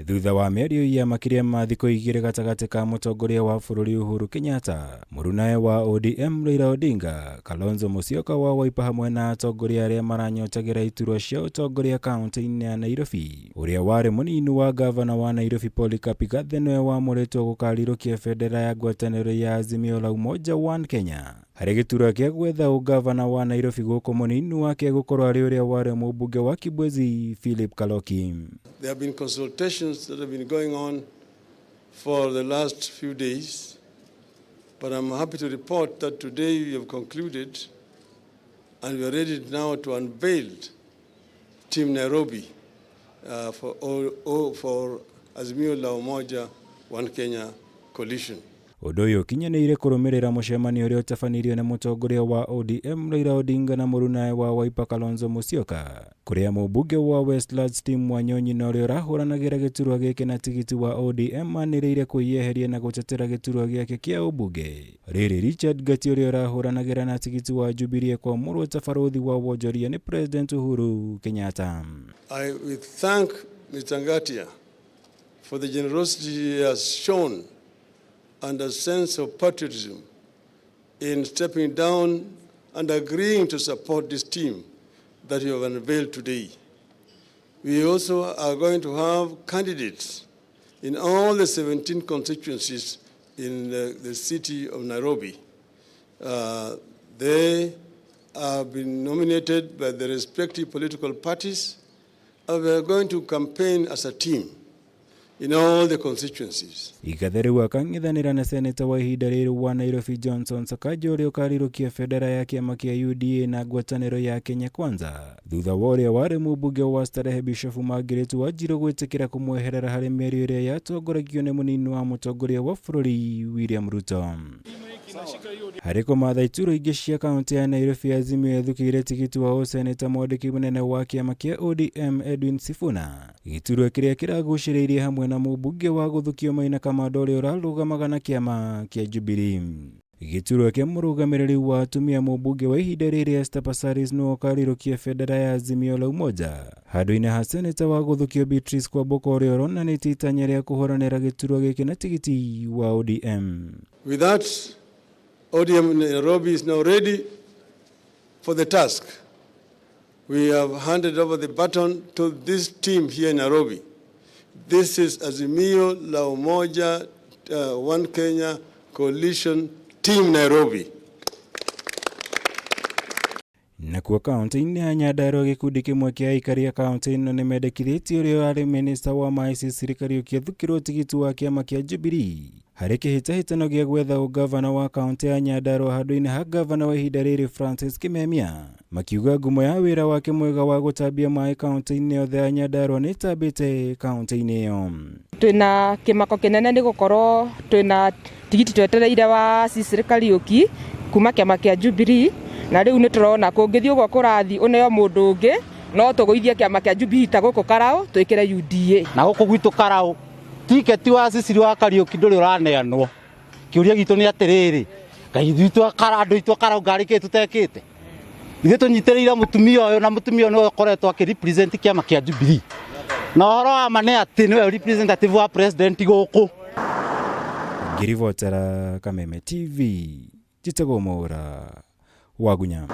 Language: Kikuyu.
Thutha wa mĩario ya makĩria ma thikũ 2 gatagatĩ ka mũtongoria wa bũrũri Uhuru Kenyatta, mũrunawe wa ODM Raila Odinga, Kalonzo Musyoka wa Wiper hamwe na atongoria arĩa maranyotagĩra iturwa cia ũtongoria kaunti-inĩ ya Nairobi, ũrĩa warĩ mũnini wa gavana wa Nairobi Polycarp Igathe nĩwe wamũrĩtwo gũkarirũkia bendera ya ngwatanĩro ya Azimio la Umoja One Kenya. Harĩ gĩturwa kĩa gwetha ũgavana wa Nairobi gũkũ mũnini wake gũkorwo arĩ ũrĩa warĩ mũmbunge wa Kibwezi Philip Kaloki. There have been consultations that have been going on for the last few days, but I'm happy to report that today we have concluded and we are ready now to unveil Team Nairobi for Azimio la Umoja One Kenya coalition. Ũndũ ũyũ ũkinyanĩire kũrũmĩrĩra mũcemanio ũrĩa ũtabanirio nĩ mũtongoria wa ODM Raila Odinga na mũrunawe wa Wiper Kalonzo Musyoka, kũrĩa mũmbunge wa Westlands Tim Wanyonyi na ũrĩa ũrahũranagĩra gĩturwa gĩkĩ na tigiti wa ODM anĩrĩire kwĩyeheria na gũtetera gĩturwa gĩake kĩa ũmbunge. Rĩrĩ Richard Gati ũrĩa ũrahũranagĩra na tigiti wa Jubilee kwamũrwo ta barũthi wa wonjoria nĩ President Uhuru Kenyatta. I we thank Mr. Ngatia for the generosity he has shown and a sense of patriotism in stepping down and agreeing to support this team that you have unveiled today. We also are going to have candidates in all the 17 constituencies in the city of Nairobi. They have been nominated by the respective political parties, and we are going to campaign as a team in all the constituencies. Igathe rĩu akang'ethanĩra na seneta wa ihinda rĩrĩ wa Nairobi Johnson Sakaja ũrĩa ũkarirũkia bendera ya kĩama kĩa UDA na ngwatanĩro ya Kenya Kwanza thutha wa ũrĩa warĩ mũmbunge wa Starehe Bishop Margaret Wanjiru gwĩtĩkĩra kũmweherera harĩ mĩario ĩrĩa yatongoragio nĩ mũnini wa mũtongoria wa bũrũri William Ruto. Harĩ kũmatha iturwa ingĩ cia kaunti ya Nairobi, Azimio ethukĩire tigiti wa ũseneta mwandĩki mũnene wa kĩama kĩa ODM Edwin Sifuna, gĩturwa kĩrĩa kĩragucĩrĩirie hamwe na mũmbunge wa gũthukio Maina Kamanda ũrĩa ũrarũgamaga na kĩama kĩa Jubilee. Gĩturwa kĩa mũrũgamĩrĩri wa atumia mũmbunge wa ihinda rĩrĩ Esther Passaris nĩwe ũkarirũkia bendera ya Azimio la Umoja handũ-inĩ ha seneta wa gũthukio Beatrice Kwamboka ũrĩa ũronanĩtie itanya rĩa kũhũranĩra gĩturwa gĩkĩ na tigiti wa ODM. With that, ODM Nairobi is now ready for the task. We have handed over the baton to this team here in Nairobi. This is Azimio la Umoja One Kenya Coalition Team Nairobi. Nakuo kaunti-inĩ ya Nyandarua gĩkundi kĩmwe kĩa aikari a kaunti ĩno nĩmendekithĩtie ũrĩa warĩ minista wa maĩ Cecily Kariuki athukĩrwo tigiti wa kĩama kĩa Jubilee harĩ kĩhĩtahĩtano gĩa gwetha ũgavana wa kaunti ya Nyandarua handũ-inĩ ha gavana wa ihinda rĩrĩ Francis Kimemia, makiuga ngumo ya wĩra wake mwega wa gũtambia maĩ kaunti-inĩ yothe ya Nyandarua nĩ ĩtambĩte kaunti-inĩ ĩyo. Twĩna kĩmako kĩnene nĩ gũkorwo twĩna tigiti twetereire wa Cecily Kariuki kuma kĩama kĩa Jubilee, na rĩu nĩ tũrona kũngĩthiĩ ũguo kũrathiĩ ũneo mũndũ ũngĩ no tũgũithie kĩama kĩa Jubilee ta gũkũ Karau twĩkĩre UDA. Na gũkũ gwitũ Karau tiketi wa Cecily wa Kariuki ndũrĩ ũraneanwo. Kĩũria gitũ nĩ atĩrĩrĩ, Ngai witũ andũ aitũ a Karau ngarĩ kĩ tũtekĩte? Ithuĩ tũnyitĩrĩire mũtumia ũyũ na mũtumia ũyũ nĩwe ũkoretwo akĩ represent kĩama kĩa Jubilee. Na ũhoro wa ma nĩ atĩ nĩwe representative wa president gũkũ. Ngĩribotera Kameme TV, njĩtagwo Mwaũra Wagunya.